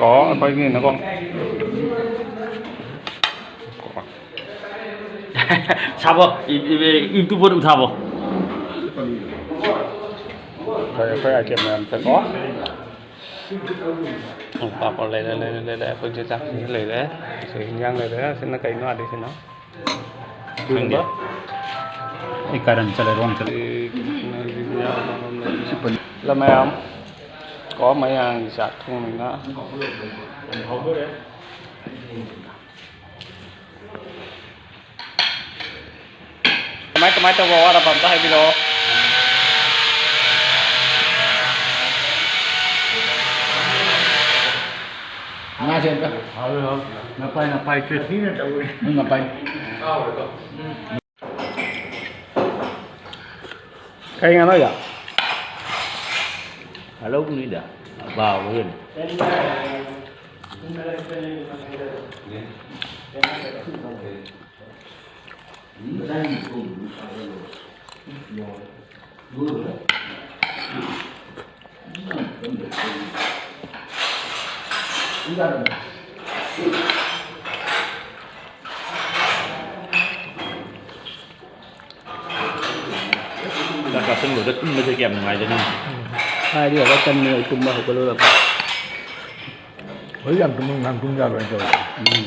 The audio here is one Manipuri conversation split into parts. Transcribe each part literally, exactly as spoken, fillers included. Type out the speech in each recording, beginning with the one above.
ꯑꯣ, ꯑꯩꯈꯣꯏꯒꯤꯅꯀꯣ꯫ ꯁꯥꯕꯣ, ꯏ-, ꯏ-, ꯏ-, ꯏꯇꯨꯕꯣꯠ ꯎꯊꯥꯕꯣ꯫ ꯑꯩꯈꯣꯏ, ꯑꯩꯈꯣꯏ item ꯃꯌꯥꯝ ꯆꯠꯂꯣ꯫ ꯄꯥꯄꯣꯔ ꯂꯩꯔꯦ, ꯂꯩꯔꯦ, ꯂꯩꯔꯦ꯫ ꯑꯩꯈꯣꯏ ꯆꯦ ꯆꯥꯛꯁꯤꯁꯨ ꯂꯩꯔꯦ꯫ ꯑꯩꯈꯣꯏ ꯍꯤꯟꯖꯥꯡ ꯂꯩꯔꯦ꯫ ꯁꯤꯅ ꯀꯩꯅꯣ ꯑꯥꯗꯩꯁꯤꯅ? ꯈꯪꯗꯦ꯫ ꯑꯩ ꯀꯥꯔꯟ ꯆꯠꯂꯦ, wrong ꯆꯠꯂꯦ꯫ ꯂꯃꯌꯥꯝ ꯀꯣ ꯃꯌꯥꯡꯒꯤ ꯆꯥꯛ ꯊꯣꯡꯅꯤꯅ꯫ ꯀꯃꯥꯏ ꯀꯃꯥꯏ ꯇꯧꯕ ꯑꯋꯥꯠ ꯑꯄꯥ ꯑꯝꯇ ꯍꯥꯏꯕꯤꯔꯛꯑꯣ꯫ ꯉꯥꯁꯦ ꯑꯝꯇ꯫ ꯍꯥꯎꯋꯦ, ꯍꯥꯎꯋꯦ꯫ ꯅꯄꯥꯏ, ꯅꯄꯥꯏ ꯆꯦ꯫ ꯊꯤꯅ ꯇꯧꯔꯦ꯫ ꯎꯝ, ꯅꯄꯥꯏ꯫ ꯀꯩ ꯉꯥꯅꯣ ꯌꯥ? ꯍꯜꯂꯧꯕꯅꯤꯗ꯫ ꯑꯕꯥꯕꯒꯅꯤ꯫ ꯆꯥꯛ ꯆꯥꯁꯤꯟꯕꯗ ꯇꯨꯝꯕꯁꯦ ꯀꯌꯥꯝ ꯅꯨꯡꯉꯥꯏꯖꯅꯤ꯫ ꯍꯥꯏꯗꯤ ꯑꯣꯖꯥ ꯇꯟꯅ ꯇꯨꯝꯕ ꯍꯧꯒꯠꯂꯨꯔꯕ꯫ ꯍꯧꯖꯤꯛ ꯌꯥꯝ ꯇꯨꯝꯅꯤꯡ-, ꯌꯥꯝ ꯇꯨꯝ ꯌꯥꯔꯣꯏ ꯇꯧꯔꯤꯁꯦ꯫ ꯎꯝ꯫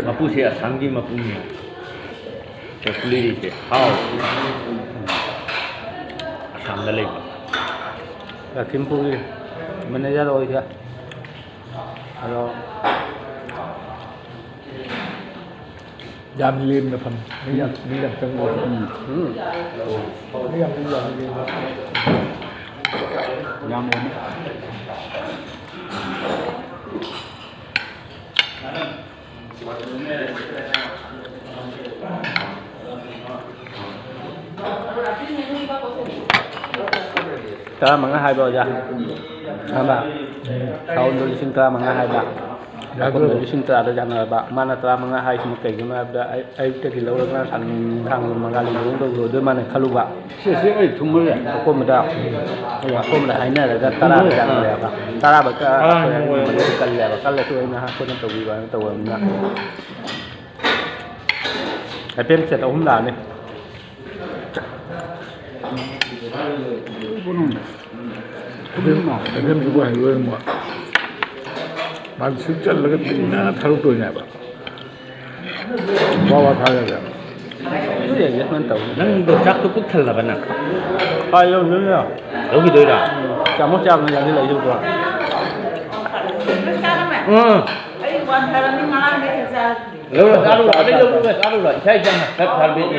ꯃꯄꯨꯁꯦ ꯑꯁꯥꯝꯒꯤ ꯃꯄꯨꯅꯦ꯫ ꯀꯦꯀꯨꯂꯤꯔꯤꯁꯦ ꯍꯥꯎ꯫ ꯑꯁꯥꯝꯗ ꯂꯩꯕ꯫ ꯂꯈꯤꯝꯄꯨꯔꯒꯤ manager ꯑꯣꯏꯒꯦ꯫ ꯑꯗꯣ ꯌꯥꯝ ꯂꯦꯝꯅ ꯐꯝꯃꯤ꯫ ꯃꯤ ꯌꯥꯝ, ꯃꯤ ꯌꯥꯝ ꯆꯪꯕ ꯑꯣꯏꯗꯦ꯫ ꯎꯝ꯫ ꯎꯝ꯫ ꯃꯤ ꯌꯥꯝ, ꯃꯤ ꯌꯥꯝ ꯂꯦꯝꯅ ꯐꯝꯃꯤ꯫ ꯌꯥꯝ ꯂꯩꯔꯝꯃꯦ꯫ ꯇꯔꯥꯃꯉꯥ ꯍꯥꯏꯕ ꯑꯣꯖꯥ? ꯍꯥꯏꯕ? ꯁꯥꯎꯟꯗꯣ ꯂꯤꯁꯤꯡ ꯇꯔꯥꯃꯉꯥ ꯍꯥꯏꯕ? ꯑꯩꯈꯣꯏꯅ ꯂꯤꯁꯤꯡ ꯇꯔꯥꯗ ꯌꯥꯅꯔꯕ꯫ ꯃꯥꯅ ꯇꯔꯥꯃꯉꯥ ꯍꯥꯏꯁꯤꯅ ꯀꯩꯒꯤꯅꯣ ꯍꯥꯏꯕꯗ, ꯑꯩ ꯑꯌꯨꯛꯇꯒꯤ ꯂꯧꯔꯒ ꯅꯨꯡꯗꯥꯡ ꯃꯉꯥꯜꯒꯤ ꯂꯨꯍꯣꯡꯗꯧꯕꯗꯣ ꯑꯗꯨꯃꯥꯏꯅ ꯈꯜꯂꯨꯕ꯫ ꯁꯤ, ꯁꯤ ꯑꯩ ꯊꯨꯝꯃꯔꯦ꯫ ꯑꯀꯣꯟꯕꯗ, ꯑꯀꯣꯟꯕꯗ ꯍꯥꯏꯅꯔꯒ ꯇꯔꯥꯗ ꯌꯥꯅꯔꯦꯕ꯫ ꯇꯔꯥꯕꯨꯛꯇ ꯑꯩꯈꯣꯏ ꯑꯅꯤ ꯃꯔꯤ ꯀꯜꯂꯦꯕ꯫ ꯀꯜꯂꯁꯨ ꯑꯩꯅ ꯑꯩꯈꯣꯏꯅ ꯇꯧꯕꯤꯕ ꯍꯥꯏꯅ ꯇꯧꯔꯕꯅꯤꯅ꯫ ꯑꯥꯏ ꯄꯤ ꯑꯦꯜ ꯁꯦꯠ ꯑꯍꯨꯝ ꯂꯥꯛꯑꯅꯤ꯫ ꯑꯗꯨꯝ ꯍꯩꯔꯣꯏ ꯑꯃꯨꯛ꯫ ꯃꯥꯗꯤ ꯁꯨꯝ ꯆꯠꯂꯒ ꯇꯤꯡꯅ ꯊꯥꯗꯣꯛꯇꯣꯏꯅꯦꯕ꯫ ꯋꯥ ꯋꯥ ꯊꯥꯔꯒ꯫ ꯑꯗꯨꯗꯤ adjustment ꯇꯧ꯫ ꯅꯪꯗꯣ ꯆꯥꯛꯇꯣ ꯄꯨꯛ ꯊꯜꯂꯕ ꯅꯪ? ꯍꯣꯏ, ꯂꯧꯗꯣꯏꯅꯦ꯫ ꯂꯧꯈꯤꯗꯣꯏꯔꯥ? ꯎꯝ, ꯆꯥꯃꯁ ꯆꯥꯕꯅ ꯌꯥꯡꯁꯤꯜꯂꯛꯏꯁꯦ ꯎꯗ꯭ꯔꯣ? ꯎꯝ꯫ ꯑꯩ ꯋꯥꯟꯊꯔꯅꯤ, ꯉꯔꯥꯡꯗꯩ ꯍꯦꯛ ꯆꯥꯔꯛꯇ꯭ꯔꯤ꯫ ꯂꯧꯔꯣ, ꯆꯥꯔꯨꯔꯣ, ꯑꯗꯩ ꯂꯧꯔꯨꯔꯣ, ꯆꯥꯔꯨꯔꯣ, ꯏꯁꯥ ꯏꯁꯥꯅ ꯈꯔ ꯊꯥꯕꯤꯔꯛꯏ꯫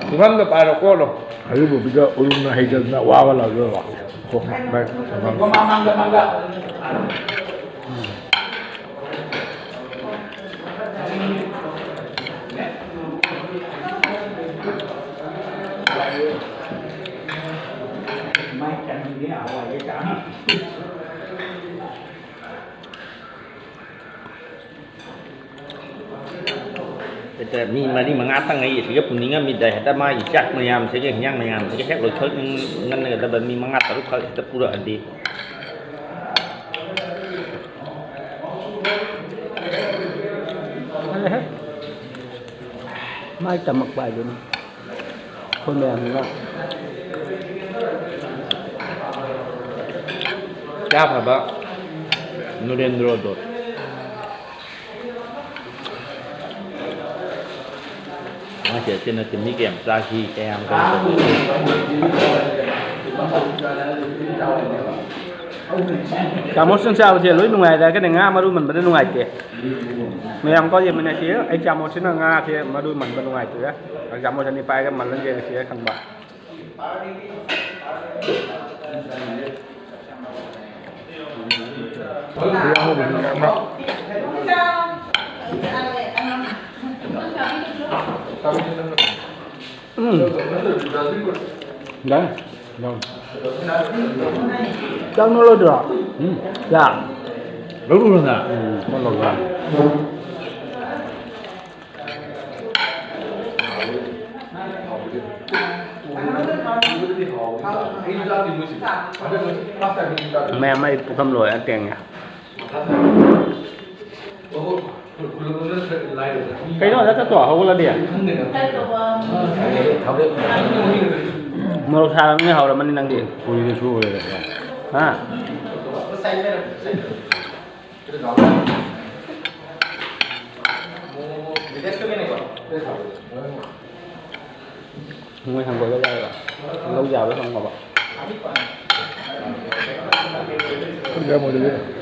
ꯄꯨꯈꯝꯗ ꯄꯥꯏꯔꯣ, ꯀꯣꯠꯂꯣ꯫ ꯑꯗꯨꯕꯨ ꯄꯤꯖ ꯎꯔꯨꯝꯅ ꯍꯩꯇꯗꯅ ꯋꯥꯕ ꯂꯥꯎꯖꯕ꯫ ꯍꯦꯛꯇ ꯃꯤ ꯃꯔꯤ ꯃꯉꯥꯇꯪ ꯑꯩ ꯑꯁꯤꯒ ꯄꯨꯅꯤꯡꯉꯝꯃꯤꯗ, ꯍꯦꯛꯇ ꯃꯥꯒꯤ ꯆꯥꯛ ꯃꯌꯥꯝꯁꯤꯒ ꯍꯤꯟꯖꯥꯡ ꯃꯌꯥꯝꯁꯤꯒ ꯍꯦꯛ ꯂꯣꯏꯊꯣꯛꯉꯟꯒꯗꯕ ꯃꯤ ꯃꯉꯥ ꯇꯔꯨꯛꯈꯛ ꯍꯦꯛꯇ ꯄꯨꯔꯛꯑꯗꯤ꯫ ꯃꯥꯏ ꯇꯝꯃꯛꯄ ꯍꯥꯏꯗꯨꯅꯤ꯫ ꯑꯩꯈꯣꯏ ꯃꯌꯥꯝꯁꯤꯅ ꯏꯌꯥ ꯐꯕ ꯅꯨꯔꯦꯟꯗ꯭ꯔꯣꯗꯣ꯫ ꯃꯥꯁꯦ ꯑꯁꯤ ꯅꯠꯇꯦ, ꯃꯤ ꯀꯌꯥꯝ ꯆꯥꯈꯤ, ꯀꯌꯥꯝ ꯀꯩꯅꯣ ꯇꯧꯈꯤ꯫ ꯆꯥꯃꯁꯅ ꯆꯥꯕꯁꯦ ꯂꯣꯏ ꯅꯨꯡꯉꯥꯏꯔꯦ, ꯀꯩꯅꯣ ꯉꯥ ꯃꯔꯨ ꯃꯟꯕꯗ ꯅꯨꯡꯉꯥꯏꯇꯦ꯫ ꯃꯌꯥꯝ ꯀꯣ ꯌꯦꯡꯃꯤꯟꯅꯁꯤ꯫ ꯑꯩ ꯆꯥꯃꯁꯁꯤꯅ ꯉꯥꯁꯦ ꯃꯔꯨ ꯃꯟꯕ ꯅꯨꯡꯉꯥꯏꯇ꯭ꯔꯦ꯫ ꯑꯩ ꯆꯥꯃꯁ ꯑꯅꯤ ꯄꯥꯏꯔꯒ ꯃꯜꯂ ꯌꯦꯡꯉꯁꯤ ꯈꯪꯕ꯫ ꯎꯝ꯫ ꯌꯥꯏ꯫ ꯌꯥꯎ꯫ ꯆꯥꯛ ꯅꯣꯠꯂꯣꯏꯗ꯭ꯔꯣ? ꯎꯝ꯫ ꯌꯥ꯫ ꯂꯧꯔꯨꯔꯣꯅ꯫ ꯎꯝ, ꯅꯣꯠꯂꯣꯏꯗ꯭ꯔꯣ? ꯃꯌꯥꯝ ꯑꯩ ꯄꯨꯈꯝ ꯂꯣꯏꯔ ꯇꯦꯡꯉꯦ꯫ ꯀꯩꯅꯣ, ꯅꯠꯇ꯭ꯔꯣ? ꯍꯧꯒꯠꯂꯗꯤ? ꯃꯣꯔꯣꯛ ꯁꯥꯔꯕꯅꯤꯅ ꯍꯧꯔꯝꯃꯅꯤ ꯅꯪꯗꯤ꯫ ꯐꯨꯔꯤꯗ ꯁꯨꯔꯦ꯫ ꯍꯥ? ꯃꯣꯏ ꯍꯪꯒꯣꯏꯕ ꯌꯥꯏꯔꯣ? ꯂꯧ ꯌꯥꯕ ꯐꯪꯉꯕ? ꯌꯥꯝ ꯑꯣꯏꯖꯒꯦ꯫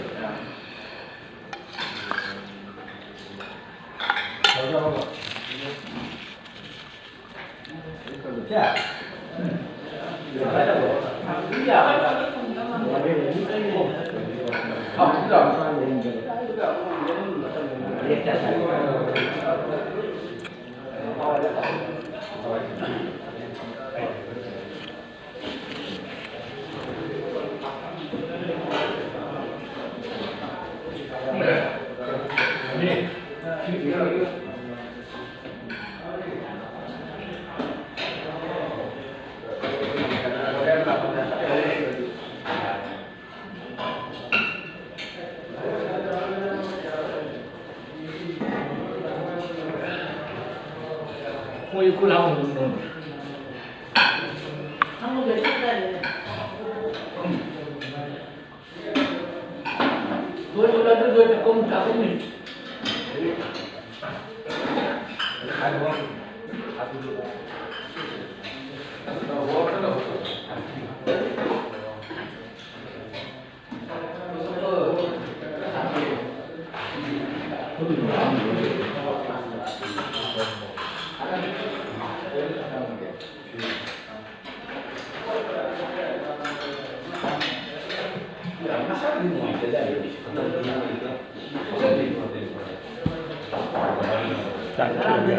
ꯆꯥꯛ ꯊꯣꯡꯉꯦ꯫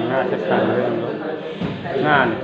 ꯉꯥꯁꯦ ꯊꯥꯡꯗꯣꯏꯅꯦ꯫ ꯉꯥꯅꯤ꯫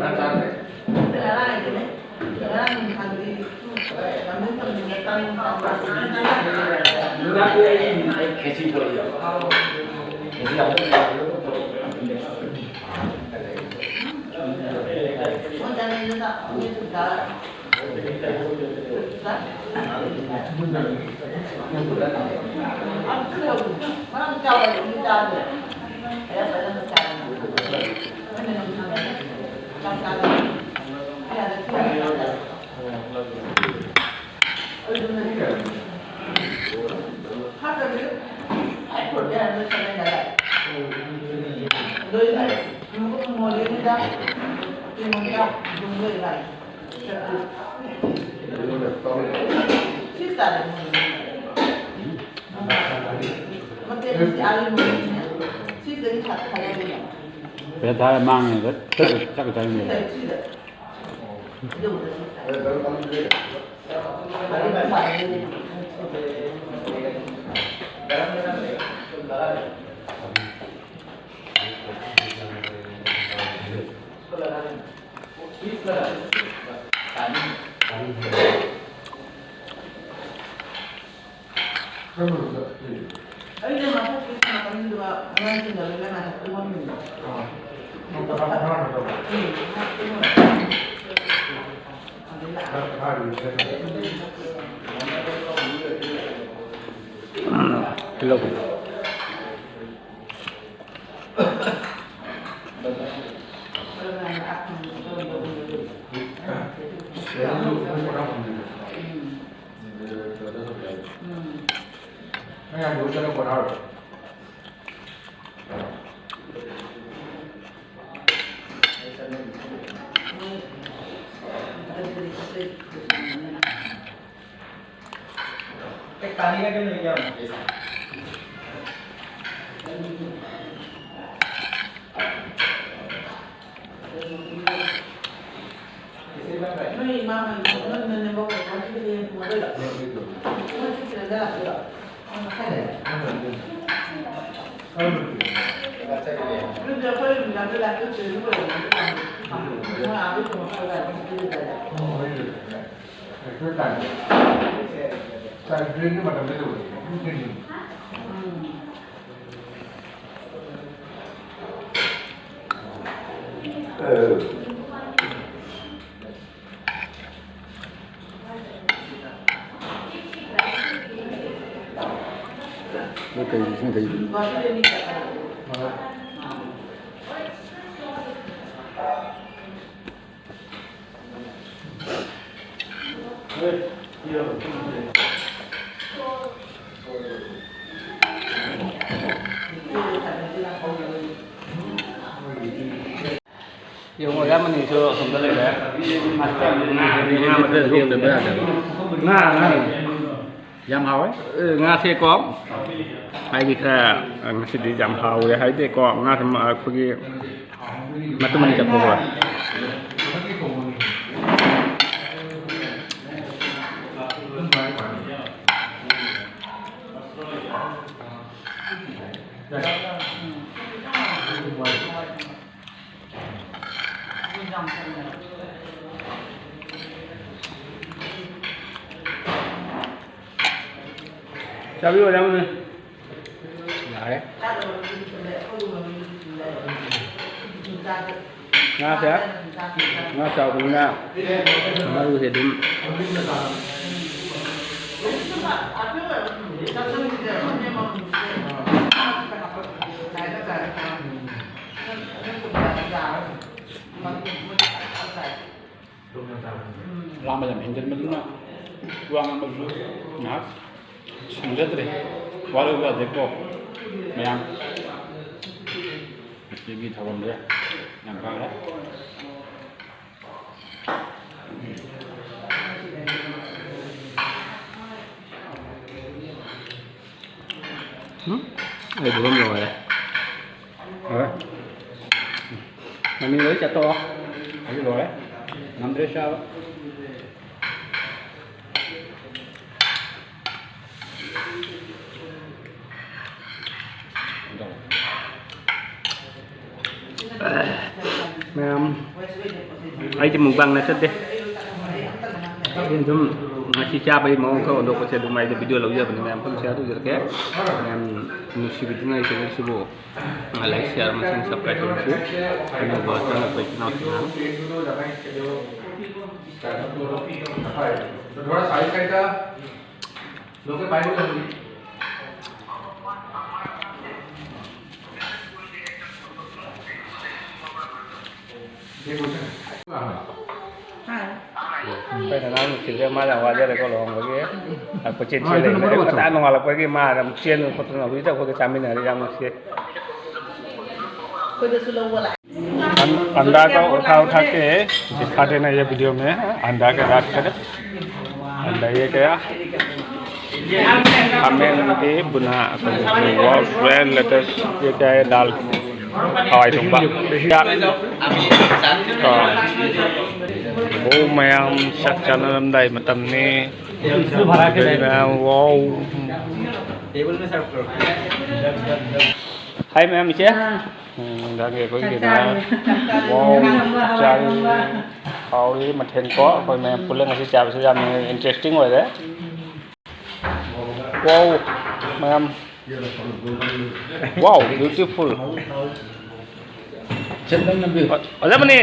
ꯄꯩꯁꯥ ꯊꯥꯔ ꯃꯥꯡꯉꯦ꯫ ꯆꯠ-, ꯆꯠꯀꯗꯕꯅꯦ꯫ ꯑꯩꯅ ꯃꯊꯛꯀꯤ ꯅꯥꯀꯟꯗꯨꯗ ꯑꯉꯥꯡꯁꯤꯡꯒ ꯂꯣꯏꯅ ꯉꯥꯏꯍꯥꯛ ꯇꯨꯝꯃꯝꯃꯤꯅꯦ꯫ ꯎꯝ, ꯉꯥꯏꯍꯥꯛ ꯇꯨꯝꯃꯝꯃꯤ꯫ ꯑꯗꯩ ꯂꯥꯛꯑꯦ꯫ ꯇꯤꯜꯍꯧ꯫ ꯅꯣꯏ ꯏꯃꯥ ꯍꯣꯏ, ꯅꯣꯏ ꯅꯅꯦꯝꯕꯣꯛ ꯍꯣꯏ ꯉꯁꯤꯗꯤ ꯍꯌꯦꯡ ꯊꯣꯡꯉꯗꯣꯏꯔꯣ? ꯌꯦꯡꯉꯣ, ꯑꯌꯥꯝꯕꯅꯤꯁꯨ ꯑꯁꯣꯝꯗ ꯂꯩꯔꯦ꯫ ꯉꯥ ꯃꯆꯥꯁꯨ ꯌꯣꯛꯇꯕ ꯌꯥꯗꯕ꯫ ꯉꯥ, ꯉꯥ꯫ ꯌꯥꯝ ꯍꯥꯎꯋꯦ꯫ ꯑꯦ, ꯉꯥꯁꯦꯀꯣ, ꯍꯥꯏꯗꯤ ꯈꯔ, ꯑ, ꯉꯁꯤꯗꯤ ꯌꯥꯝ ꯍꯥꯎꯋꯦ ꯍꯥꯏꯗꯤꯀꯣ, ꯉꯥꯁꯦ ꯃ-, ꯑꯩꯈꯣꯏꯒꯤ ꯃꯇꯨꯝ ꯑꯅꯤ ꯆꯠꯄꯀꯣ꯫ ꯆꯥꯕꯤꯌꯨ, ꯑꯌꯥꯝꯕꯅ꯫ ꯌꯥꯔꯦ꯫ ꯉꯥꯁꯦ, ꯉꯥ ꯆꯥꯎꯕꯅꯤꯅ ꯃꯔꯨꯁꯦ ꯑꯗꯨꯝ꯫ ꯂꯥꯝꯕ ꯌꯥꯝ ꯍꯦꯟꯖꯟꯕꯗꯨꯅ ꯋꯥ ꯉꯥꯡꯕꯁꯨ ꯉꯥꯏꯍꯥꯛ ꯁꯪꯖꯗ꯭ꯔꯦ꯫ ꯋꯥꯔꯧꯕ ꯌꯥꯗꯦꯀꯣ ꯃꯌꯥꯝ꯫ ꯉꯁꯤꯒꯤ ꯊꯧꯔꯝꯁꯦ ꯌꯥꯝ ꯐꯔꯦ꯫ ꯎꯝ? ꯑꯩ ꯄꯨꯈꯝ ꯂꯣꯏꯔꯦ꯫ ꯂꯣꯏꯔꯦ꯫ ꯃꯃꯤ ꯂꯣꯏ ꯆꯠꯇꯣꯛꯑꯣ꯫ ꯑꯩ ꯂꯣꯏꯔꯦ꯫ ꯉꯝꯗ꯭ꯔꯦ ꯆꯥꯕ꯫ ꯃꯌꯥꯝ, ꯑꯩꯗꯤ mukbang ꯅꯠꯆꯗꯦ꯫ ꯑꯩꯅ ꯁꯨꯝ ꯉꯁꯤ ꯆꯥꯕꯒꯤ ꯃꯑꯣꯡ ꯈꯔ ꯍꯣꯡꯗꯣꯛꯄꯁꯦ ꯑꯗꯨꯝ ꯑꯩꯗꯤ video ꯂꯧꯖꯕꯅꯤ꯫ ꯃꯌꯥꯝ ꯄꯨꯟꯅ share ꯇꯧꯖꯔꯛꯀꯦ꯫ ꯃꯌꯥꯝ ꯅꯨꯡꯁꯤꯕꯤꯗꯨꯅ ꯑꯩ channel ꯁꯤꯕꯨ like, share ꯑꯃꯁꯨꯡ subscribe ꯇꯧꯕꯤꯌꯨ꯫ ꯑꯅꯧꯕ ꯆꯪꯂꯛꯄ ꯏꯆꯤꯟ ꯏꯅꯥꯎꯁꯤꯡꯅ ꯑꯩꯈꯣꯏꯅ ꯑꯉꯥꯡ ꯅꯨꯡꯁꯤꯕꯁꯦ ꯃꯥꯅ ꯌꯥꯝ ꯋꯥꯖꯔꯦꯀꯣ ꯂꯨꯍꯣꯡꯕꯒꯤ꯫ ꯀꯣꯏꯆꯦꯟ ꯆꯦꯜ ꯂꯩꯕꯅꯦ꯫ ꯑꯌꯨꯛ ꯉꯟꯇꯥ ꯅꯣꯡꯉꯥꯜꯂꯛꯄꯒꯤ ꯃꯥ ꯑꯗꯨꯝ ꯆꯦꯟꯗꯅ ꯈꯣꯠꯇꯅ ꯍꯧꯖꯤꯛꯇ ꯑꯩꯈꯣꯏꯒ ꯆꯥꯃꯤꯟꯅꯔꯤ, ꯌꯥꯝ ꯅꯨꯡꯁꯤ꯫ ꯑꯩꯈꯣꯏꯗꯁꯨ ꯂꯧꯕ ꯂꯥꯛꯑꯦ꯫ ꯑꯟ-, अंडा का उठा उठा के दिखा देना ये video में, अंडा के रात का अंडा ये क्या? ꯈꯥꯃꯦꯟꯒꯤ ꯕꯨꯅꯥ ꯑꯀꯪꯕ, wow, red lettuce, ये क्या है? दाल, ꯍꯋꯥꯏ ꯊꯣꯡꯕ꯫ ꯆꯥꯛ꯫ ꯀꯣ꯫ ꯑꯣ, ꯃꯌꯥꯝ ꯆꯥꯛ ꯆꯥꯅꯔꯝꯗꯥꯏ ꯃꯇꯝꯅꯤ꯫ ꯑꯗꯨꯗꯩ ꯃꯌꯥꯝ, wow꯫ ꯇꯦꯕꯜꯗ ꯁꯔꯞ ꯇꯧꯔꯛꯀꯦ꯫ ꯍꯥꯏ ꯃꯌꯥꯝ, ꯏꯆꯦ꯫ ꯑꯥ꯫ ꯎꯝ, ꯅꯨꯡꯗꯥꯡꯒꯤ ꯑꯩꯈꯣꯏꯒꯤ ꯆꯥꯛ ꯆꯥꯔꯦ꯫ Wow, ꯆꯥꯔꯦ꯫ ꯍꯥꯎꯔꯤ ꯃꯊꯦꯜ ꯀꯣ꯫ ꯑꯩꯈꯣꯏ ꯃꯌꯥꯝ ꯄꯨꯜꯂ ꯉꯁꯤ ꯆꯥꯕꯁꯦ ꯌꯥꯝꯅ interesting ꯑꯣꯏꯔꯦ꯫ Wow, ꯃꯌꯥꯝ꯫ Wow, beautiful꯫ ꯆꯠꯂꯝ ꯂꯝꯕꯤ꯫ ꯑꯣ-, ꯑꯣꯖꯥ ꯃꯅꯤ,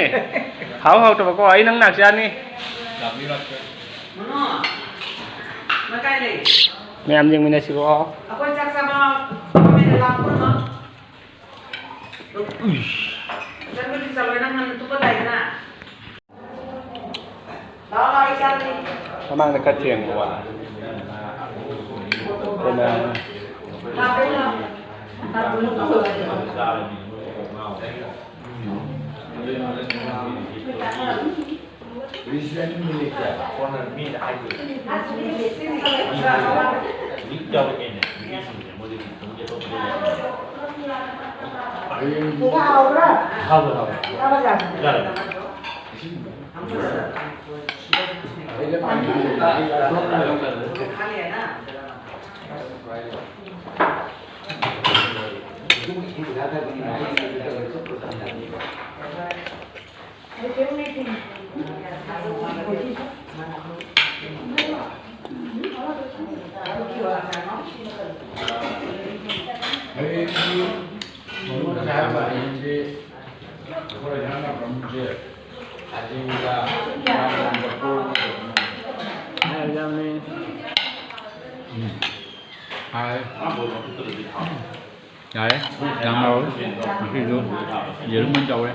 ꯍꯥꯎ ꯍꯥꯎꯇꯕꯀꯣ, ꯑꯩ ꯅꯪ ꯅꯥꯛ ꯆꯥꯅꯤ꯫ ꯃꯌꯥꯝ ꯌꯦꯡꯃꯤꯟꯅꯁꯤꯀꯣ꯫ ꯑꯩꯈꯣꯏ ꯆꯥꯛ ꯆꯥꯕ ꯂꯥꯛꯄ꯭ꯔꯣ? ꯆꯠꯂꯨꯗꯤ ꯆꯠꯂꯣꯏ, ꯅꯪ ꯉꯟꯅ ꯇꯨꯝꯃꯗꯥꯏꯗꯅ꯫ ꯃꯃꯥꯡꯗ ꯈꯔ ꯊꯦꯡꯕ ꯋꯥꯅꯤ꯫ ꯑꯗꯨꯅ ꯌꯥꯔꯦ꯫ ꯌꯥꯝ ꯍꯥꯎꯔꯦ꯫ ꯉꯁꯤꯁꯨ ꯌꯦꯔꯨꯝ ꯑꯣꯏꯅ ꯇꯧꯔꯦ꯫